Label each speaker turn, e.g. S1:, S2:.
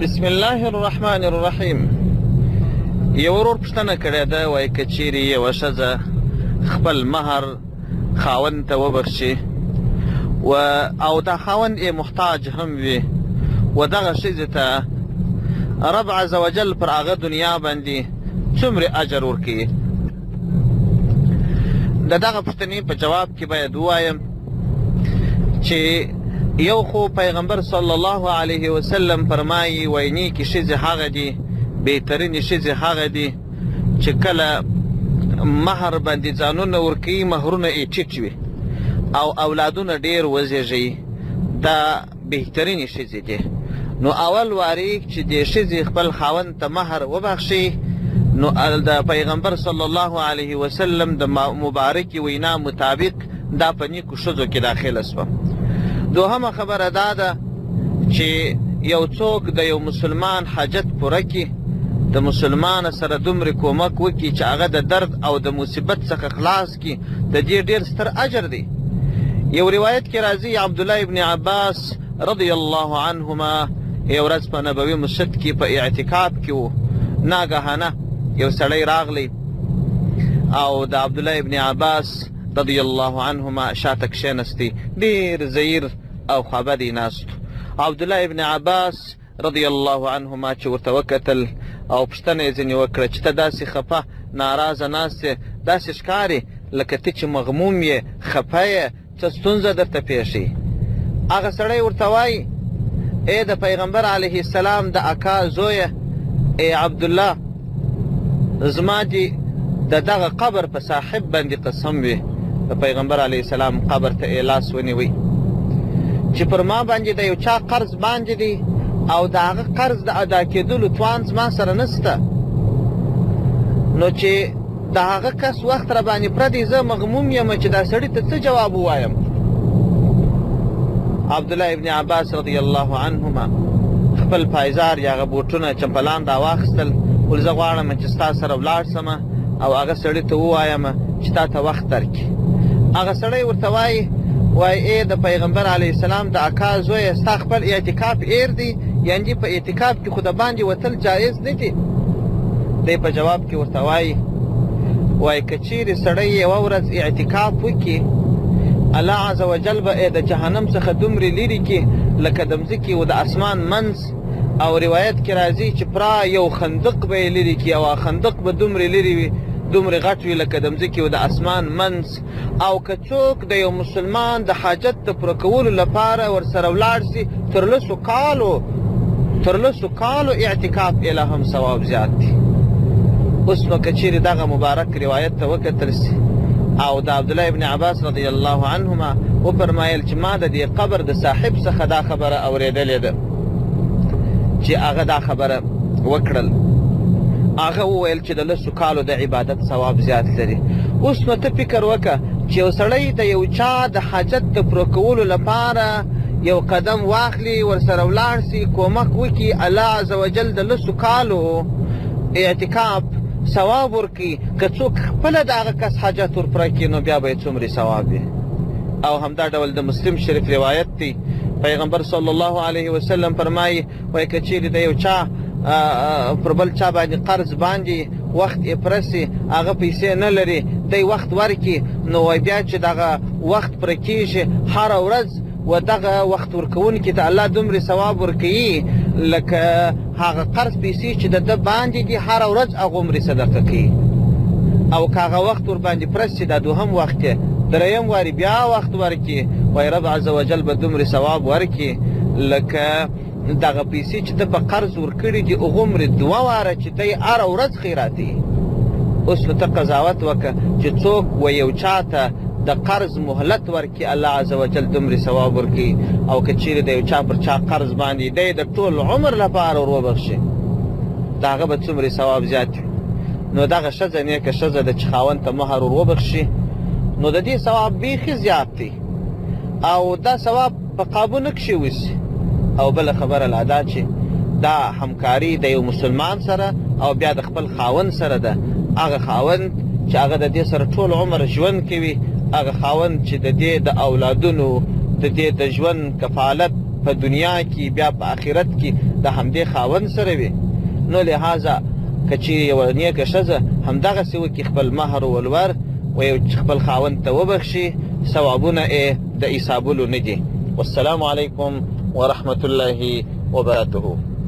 S1: بسم الله الرحمن الرحیم. یو ورور پوښتنه کړې ده، وایي که چیرې یوه ښځه خپل مهر خاوند ته وبخښي و او دا خاوند یې محتاج هم وي، و دغه ښځې ته رب عز وجل پر هغه دنیا باندې څومره اجر ورکوي؟ د دغه پوښتنې په جواب کې باید ووایم چې یو خو پیغمبر صلی الله علیه وسلم فرمایي، وایي نیکې ښځې هغه دي، بهترینې ښځې هغه دي چې کله مهر باندې ځانونه ورکوي، مهرونه یې ټیټ وي او اولادونه ډیر وزېږوي، دا بهترینې ښځې دي. نو اول واري چې دې ښځې خپل خاوند ته مهر وبخښي، نو د پیغمبر صلی الله علیه وسلم د مبارکې وینا مطابق دا په نیکو ښځو کې داخله سوه. دوهمه خبره دا ده چې یو څوک د یو مسلمان حاجت پوره کړي، د مسلمان سره دومره کومک وکړي چې هغه د درد او د مصیبت څخه خلاص کړي، د دې ډېر ستر اجر دی. یو روایت کې راځي، عبدالله ابن عباس رضی الله عنهما یو ورځ په نبوي مسجد کې په اعتکاف کې و، ناګهانه یو سړی راغلی او د عبدالله ابن عباس رضی الله عنهما شاته کښېنستی، ډېر زهیر او خوابدی ناست. عبدالله ابن عباس رضی الله عنهما چې ورته وکتل او پوښتنه یې ځینې وکړه چې ته داسې خفه ناراضه ناست یې، داسې ښکارې لکه ته چې مغموم یې، خفه یې، څه ستونزه درته پېښې؟ هغه سړی ورته وایي، ای د پیغمبر علیه السلام د اکا زویه، ای عبدالله، زما دې د دغه قبر په صاحب باندې قسم وي. د پیغمبر علیه السلام قبر ته یې لاس ونیوی چې پر ما باندې د یو چا قرض باندې دی او د هغه قرض د ادا کېدلو توان زما سره نسته، نو چې د هغه کس وخت را باندې پره دی، زه مغموم یم چې دا سړي ته څه جواب ووایم. عبدالله ابن عباس رضی الله عنهما خپل پایزار یا هغه بوټونه چمپلان را واخیستل، ول زه غواړم چې ستا سره ولاړ سم او هغه سړي ته ووایم چې تا ته وخت درکړي. هغه سړی ورته وایي، وایي ای د پیغمبر علیه السلام د اکا زویه، ستا خپل اعتکاف ایر دی، یعنې په اعتکاف کې خو د باندې وتل جایز نه دي. دی په جواب کې ورته وایي، وایي که چیرې سړی یوه ورځ اعتکاف وکړي، الله عز وجل به یې د جهنم څخه دومرې لیرې کړي لکه د مځکې او د اسمان منځ. او روایت کې راځي چې پرا یو خندق به یې لیرې کړي او خندق به دومرې لیرې وي، دومرې غټ وي لکه د مځکې او د اسمان منځ. او که څوک د یو مسلمان د حاجت د پوره کولو لپاره ورسره ولاړ سي، تر لسو کالو اعتکاف یې لا هم ثواب زیات دی. اوس نو که چیرې دغه مبارک روایت ته وکتل سي او د عبدالله ابن عباس رضی الله عنهما وفرمایل چې ما د دې قبر د صاحب څخه دا خبره اورېدلې ده چې هغه دا خبره وکړل، هغه وویل چې د لسو کالو د عبادت ثواب زیات لري. اوس نو ته فکر وکړه چې یو سړی د یو چا د حاجت د پوره کولو لپاره یو قدم واخلي، ورسره ولاړ سي، کومک وکړي، الله عز وجل د لسو کالو اعتکاف ثواب ورکوي. که څوک خپله د هغه کس حاجت ورپوره کړي، نو بیا به یې څومرې ثواب وي. او همدا ډول د مسلم شریف روایت دی، پیغمبر صلی الله علیه وسلم فرمایي، وایي که چیرې د یو چا پر بل چا باندې قرض باندې وخت یې پوره سي، هغه پیسې نه لري، دی وخت ورکړي، نو وایي بیا چې دغه وخت پوره کېږي، هره ورځ و دغه وخت ورکوونکي ته الله دومره ثواب ورکوي لکه هغه قرض پیسې چې د ده باندې دي، هره ورځ هغومرې صدقه کوي. او که هغه وخت ورباندې پوره سي، دا دوهم وخت یې، دریم واري بیا وخت ورکړي، وایي رب عز وجل به دومره ثواب ورکړي لکه دغه پیسې چې ده په قرض ورکړي دي، هغومرې دوه واره چې دی هره ورځ خیراتوي. اوس نو ته قضاوت وکړه چې څوک و یو چا ته د قرض مهلت ورکړي، الله عز وجل دومره ثواب ورکوي. او که چیرې د یو چا پر چا قرض باندې دی د ټول عمر لپاره ور وبخښي، د هغه به څومره ثواب زیات وي. نو دغه ښځه نیکه ښځه ده چې خاوند ته مهر ور وبخښي، نو د دې ثواب بیخي زیات دی او دا ثواب په قابو نه کښېوسي. او بله خبره لا دا چې دا همکاري د یو مسلمان سره او بیا د خپل خاوند سره ده، هغه خاوند چې هغه د دې سره ټول عمر ژوند کوي، هغه خاوند چې د دې د اولادونو د دې د ژوند کفالت په دنیا کې بیا په آخرت کې د همدې خاوند سره وي. نو لهذا که چیرې یوه نیکه ښځه همدغسې وکړي، خپل مهر ولور و یو خپل خاوند ته وبخښي، ثوابونه یې د حسابولو نه دي. والسلام علیکم ورحمة الله وبرکاته.